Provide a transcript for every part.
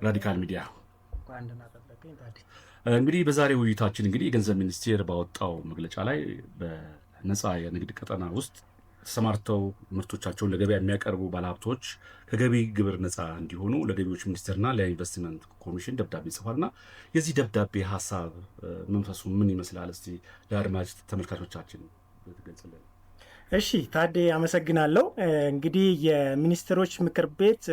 ራዲካል ሚዲያ። እንግዲህ በዛሬ ውይይታችን እንግዲህ የገንዘብ ሚኒስቴር ባወጣው መግለጫ ላይ በነፃ የንግድ ቀጠና ውስጥ ተሰማርተው ምርቶቻቸውን ለገበያ የሚያቀርቡ ባለሀብቶች ከገቢ ግብር ነፃ እንዲሆኑ ለገቢዎች ሚኒስቴርና ለኢንቨስትመንት ኮሚሽን ደብዳቤ ጽፏልና የዚህ ደብዳቤ ሀሳብ መንፈሱ ምን ይመስላል? እስቲ ለአድማጭ ተመልካቾቻችን ብትገልጽልን። እሺ ታዴ፣ አመሰግናለሁ። እንግዲህ የሚኒስትሮች ምክር ቤት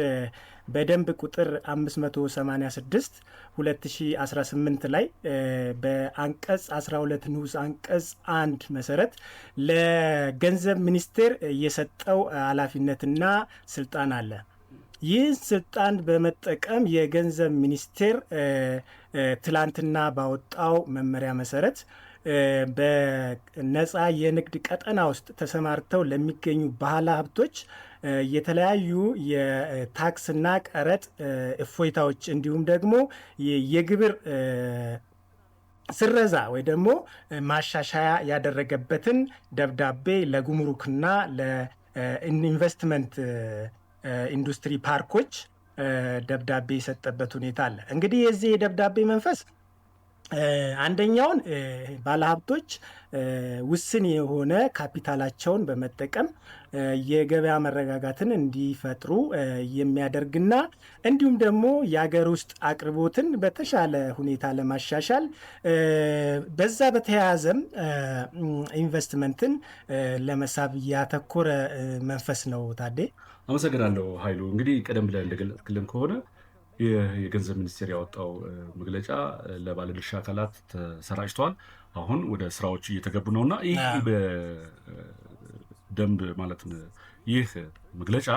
በደንብ ቁጥር 586 2018 ላይ በአንቀጽ 12 ንዑስ አንቀጽ 1 መሰረት ለገንዘብ ሚኒስቴር የሰጠው ኃላፊነትና ስልጣን አለ። ይህ ስልጣን በመጠቀም የገንዘብ ሚኒስቴር ትላንትና ባወጣው መመሪያ መሰረት በነፃ የንግድ ቀጠና ውስጥ ተሰማርተው ለሚገኙ ባለ ሀብቶች የተለያዩ የታክስና ቀረጥ እፎይታዎች እንዲሁም ደግሞ የግብር ስረዛ ወይ ደግሞ ማሻሻያ ያደረገበትን ደብዳቤ ለጉምሩክና ለኢንቨስትመንት ኢንዱስትሪ ፓርኮች ደብዳቤ የሰጠበት ሁኔታ አለ። እንግዲህ የዚህ የደብዳቤ መንፈስ አንደኛውን ባለሀብቶች ውስን የሆነ ካፒታላቸውን በመጠቀም የገበያ መረጋጋትን እንዲፈጥሩ የሚያደርግና እንዲሁም ደግሞ የሀገር ውስጥ አቅርቦትን በተሻለ ሁኔታ ለማሻሻል፣ በዛ በተያያዘም ኢንቨስትመንትን ለመሳብ ያተኮረ መንፈስ ነው። ታዴ። አመሰግናለሁ ኃይሉ። እንግዲህ ቀደም ብለህ እንደገለጽክልን ከሆነ የገንዘብ ሚኒስቴር ያወጣው መግለጫ ለባለድርሻ አካላት ተሰራጭተዋል። አሁን ወደ ስራዎች እየተገቡ ነው እና ይህ በደንብ ማለት ይህ መግለጫ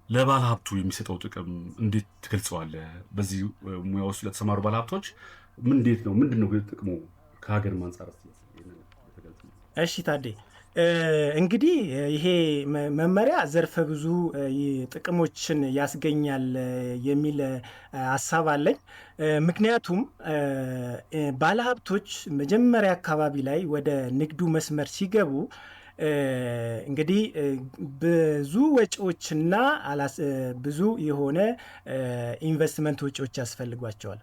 ለባለሀብቱ የሚሰጠው ጥቅም እንዴት ትገልጸዋለህ? በዚህ ሙያ ውስጥ ለተሰማሩ ባለሀብቶች እንዴት ነው፣ ምንድን ነው ጥቅሙ ከሀገር አንጻር? እሺ ታዴ፣ እንግዲህ ይሄ መመሪያ ዘርፈ ብዙ ጥቅሞችን ያስገኛል የሚል ሀሳብ አለኝ። ምክንያቱም ባለሀብቶች መጀመሪያ አካባቢ ላይ ወደ ንግዱ መስመር ሲገቡ እንግዲህ ብዙ ወጪዎችና ብዙ የሆነ ኢንቨስትመንት ወጪዎች ያስፈልጓቸዋል።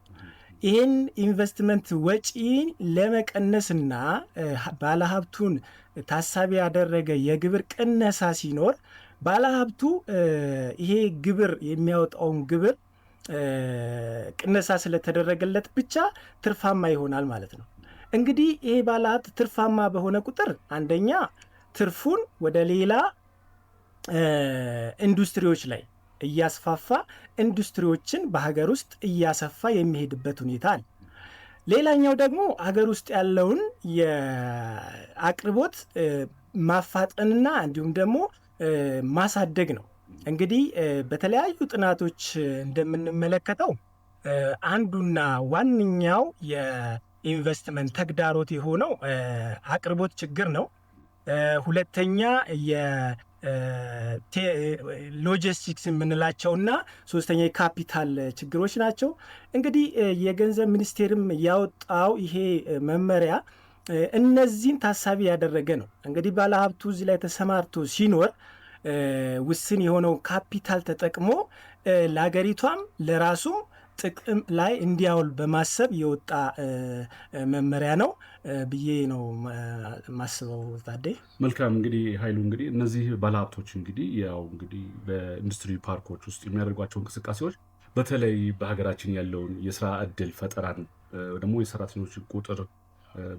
ይህን ኢንቨስትመንት ወጪ ለመቀነስና ባለሀብቱን ታሳቢ ያደረገ የግብር ቅነሳ ሲኖር ባለሀብቱ ይሄ ግብር የሚያወጣውን ግብር ቅነሳ ስለተደረገለት ብቻ ትርፋማ ይሆናል ማለት ነው። እንግዲህ ይሄ ባለሀብት ትርፋማ በሆነ ቁጥር አንደኛ ትርፉን ወደ ሌላ ኢንዱስትሪዎች ላይ እያስፋፋ፣ ኢንዱስትሪዎችን በሀገር ውስጥ እያሰፋ የሚሄድበት ሁኔታ አለ። ሌላኛው ደግሞ ሀገር ውስጥ ያለውን የአቅርቦት ማፋጠንና እንዲሁም ደግሞ ማሳደግ ነው። እንግዲህ በተለያዩ ጥናቶች እንደምንመለከተው አንዱና ዋነኛው የኢንቨስትመንት ተግዳሮት የሆነው አቅርቦት ችግር ነው። ሁለተኛ ሎጂስቲክስ የምንላቸውና ሶስተኛ የካፒታል ችግሮች ናቸው። እንግዲህ የገንዘብ ሚኒስቴርም ያወጣው ይሄ መመሪያ እነዚህን ታሳቢ ያደረገ ነው። እንግዲህ ባለሀብቱ እዚህ ላይ ተሰማርቶ ሲኖር ውስን የሆነው ካፒታል ተጠቅሞ ለሀገሪቷም ለራሱም ጥቅም ላይ እንዲያውል በማሰብ የወጣ መመሪያ ነው ብዬ ነው ማስበው። ታዴ። መልካም። እንግዲህ ኃይሉ፣ እንግዲህ እነዚህ ባለሀብቶች እንግዲህ ያው እንግዲህ በኢንዱስትሪ ፓርኮች ውስጥ የሚያደርጓቸው እንቅስቃሴዎች በተለይ በሀገራችን ያለውን የስራ እድል ፈጠራን ደግሞ የሰራተኞች ቁጥር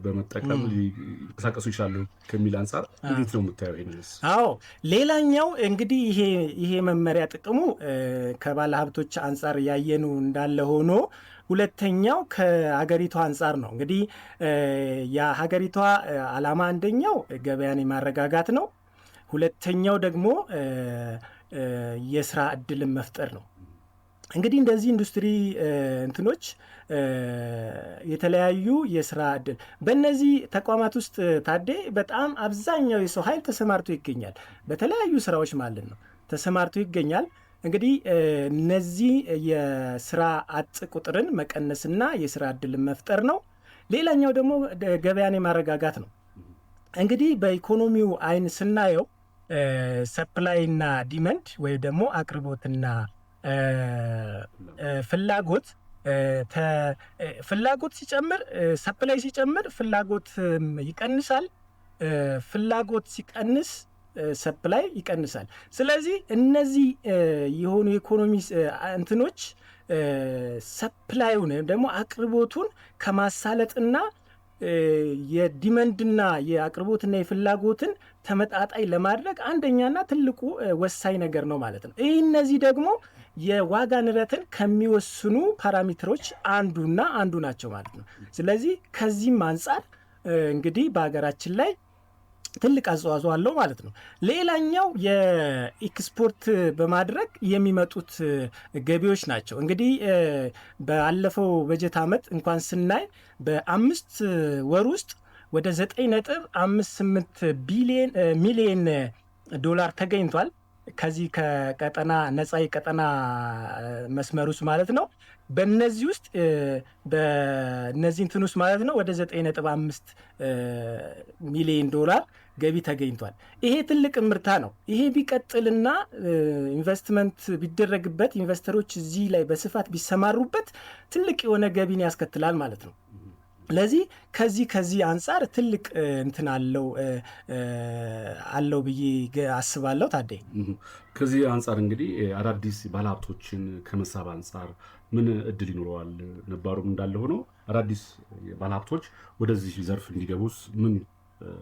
በመጠቀም ሊንቀሳቀሱ ይችላሉ ከሚል አንጻር እንዴት ነው የምታየው ይሄንስ? አዎ፣ ሌላኛው እንግዲህ ይሄ መመሪያ ጥቅሙ ከባለ ሀብቶች አንጻር ያየኑ እንዳለ ሆኖ ሁለተኛው ከሀገሪቷ አንጻር ነው። እንግዲህ የሀገሪቷ ዓላማ አንደኛው ገበያን የማረጋጋት ነው። ሁለተኛው ደግሞ የስራ እድልን መፍጠር ነው። እንግዲህ እንደዚህ ኢንዱስትሪ እንትኖች የተለያዩ የስራ እድል በእነዚህ ተቋማት ውስጥ ታዴ በጣም አብዛኛው የሰው ኃይል ተሰማርቶ ይገኛል። በተለያዩ ስራዎች ማለት ነው ተሰማርቶ ይገኛል። እንግዲህ እነዚህ የስራ አጥ ቁጥርን መቀነስና የስራ እድልን መፍጠር ነው። ሌላኛው ደግሞ ገበያን የማረጋጋት ነው። እንግዲህ በኢኮኖሚው አይን ስናየው supply ና demand ወይ ደግሞ አቅርቦትና ፍላጎት ፍላጎት ሲጨምር፣ supply ሲጨምር ፍላጎት ይቀንሳል። ፍላጎት ሲቀንስ supply ይቀንሳል። ስለዚህ እነዚህ የሆኑ የኢኮኖሚ እንትኖች supply ኡን ወይም ደግሞ አቅርቦቱን ከማሳለጥና የ demand ና የአቅርቦትና የፍላጎትን ተመጣጣኝ ለማድረግ አንደኛና ትልቁ ወሳኝ ነገር ነው ማለት ነው። ይህ እነዚህ ደግሞ የዋጋ ንረትን ከሚወስኑ parameter ኦች አንዱና አንዱ ናቸው ማለት ነው። ስለዚህ ከዚህም አንጻር እንግዲህ በሀገራችን ላይ ትልቅ አስተዋጽኦ አለው ማለት ነው። ሌላኛው የኤክስፖርት በማድረግ የሚመጡት ገቢዎች ናቸው። እንግዲህ ባለፈው በጀት ዓመት እንኳን ስናይ በ5 ወር ውስጥ ወደ 9.58 ቢሊዮን ሚሊዮን ዶላር ተገኝቷል። ከዚህ ከቀጠና ነፃ የቀጠና መስመር ውስጥ ማለት ነው። በእነዚህ ውስጥ በእነዚህ እንትን ውስጥ ማለት ነው ወደ 9.5 ሚሊዮን ዶላር ገቢ ተገኝቷል። ይሄ ትልቅ እምርታ ነው። ይሄ ቢቀጥልና ኢንቨስትመንት ቢደረግበት፣ investor ኦች እዚህ ላይ በስፋት ቢሰማሩበት ትልቅ የሆነ ገቢን ያስከትላል ማለት ነው። ስለዚህ ከዚህ አንጻር ትልቅ እንትን አለው ብዬ አስባለሁ። ታዴ፣ ከዚህ አንጻር እንግዲህ አዳዲስ ባለሀብቶችን ከመሳብ አንጻር ምን እድል ይኖረዋል? ነባሩም እንዳለ ሆኖ አዳዲስ ባለሀብቶች ወደዚህ ዘርፍ እንዲገቡስ ምን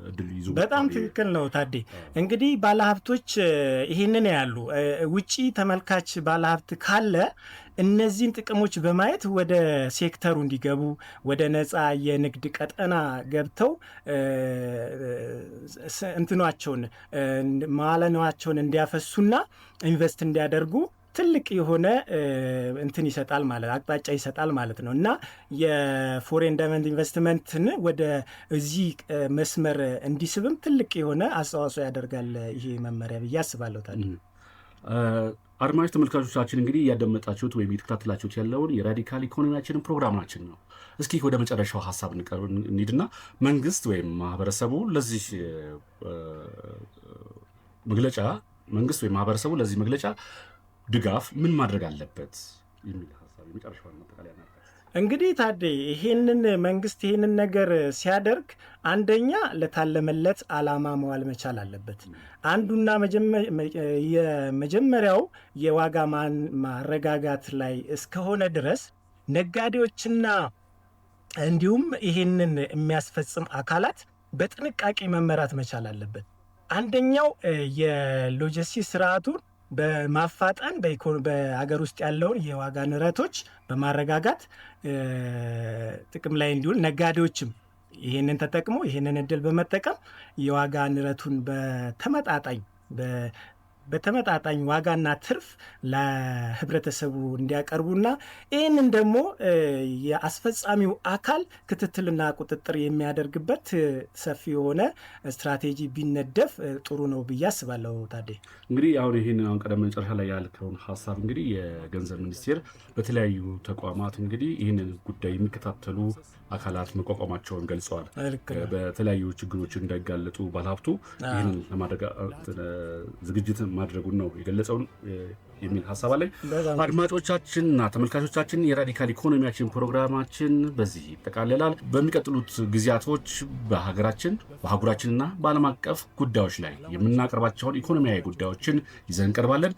እድል ይዞ? በጣም ትክክል ነው ታዴ። እንግዲህ ባለሀብቶች ይህንን ያሉ ውጪ ተመልካች ባለሀብት ካለ እነዚህን ጥቅሞች በማየት ወደ ሴክተሩ እንዲገቡ፣ ወደ ነፃ የንግድ ቀጠና ገብተው እንትኗቸውን መዋለ ንዋያቸውን እንዲያፈሱና invest እንዲያደርጉ ትልቅ የሆነ እንትን ይሰጣል ማለት፣ አቅጣጫ ይሰጣል ማለት ነው። እና የ foreign direct investment ን ወደ እዚህ መስመር እንዲስብም ትልቅ የሆነ አስተዋጽኦ ያደርጋል ይሄ መመሪያ ብዬ አስባለሁ። ታዲያ አድማጭ ተመልካቾቻችን፣ እንግዲህ እያደመጣችሁት ወይም እየተከታተላችሁት ያለውን የራዲካል ኢኮኖሚያችንን ፕሮግራማችን ነው። እስኪ ወደ መጨረሻው ሀሳብ እንሂድና መንግስት ወይም ማህበረሰቡ ለዚህ መግለጫ ድጋፍ ምን ማድረግ አለበት የሚል ሀሳብ የመጨረሻውን ማጠቃለያ። እንግዲህ ታዴ፣ ይሄንን መንግስት ይሄንን ነገር ሲያደርግ አንደኛ ለታለመለት አላማ መዋል መቻል አለበት። አንዱና የመጀመሪያው የዋጋ ማረጋጋት ላይ እስከሆነ ድረስ ነጋዴዎችና እንዲሁም ይሄንን የሚያስፈጽም አካላት በጥንቃቄ መመራት መቻል አለበት። አንደኛው የሎጂስቲክስ ስርዓቱን በማፋጠን በሀገር ውስጥ ያለውን የዋጋ ንረቶች በማረጋጋት ጥቅም ላይ እንዲውል፣ ነጋዴዎችም ይህንን ተጠቅሞ ይህንን እድል በመጠቀም የዋጋ ንረቱን በተመጣጣኝ ዋጋና ትርፍ ለህብረተሰቡ እንዲያቀርቡና ይህንን ደግሞ የአስፈጻሚው አካል ክትትልና ቁጥጥር የሚያደርግበት ሰፊ የሆነ ስትራቴጂ ቢነደፍ ጥሩ ነው ብዬ አስባለሁ። ታዴ። እንግዲህ አሁን ይህን አሁን ቀደም መጨረሻ ላይ ያልከውን ሀሳብ እንግዲህ የገንዘብ ሚኒስቴር በተለያዩ ተቋማት እንግዲህ ይህንን ጉዳይ የሚከታተሉ አካላት መቋቋማቸውን ገልጸዋል። በተለያዩ ችግሮች እንዳይጋለጡ ባለሀብቱ ይህንን ለማድረግ ዝግጅት ማድረጉን ነው የገለጸውን የሚል ሀሳብ አለኝ። አድማጮቻችንና ተመልካቾቻችን፣ የራዲካል ኢኮኖሚያችን ፕሮግራማችን በዚህ ይጠቃለላል። በሚቀጥሉት ጊዜያቶች በሀገራችን፣ በአህጉራችንና በዓለም አቀፍ ጉዳዮች ላይ የምናቀርባቸውን ኢኮኖሚያዊ ጉዳዮችን ይዘን እንቀርባለን።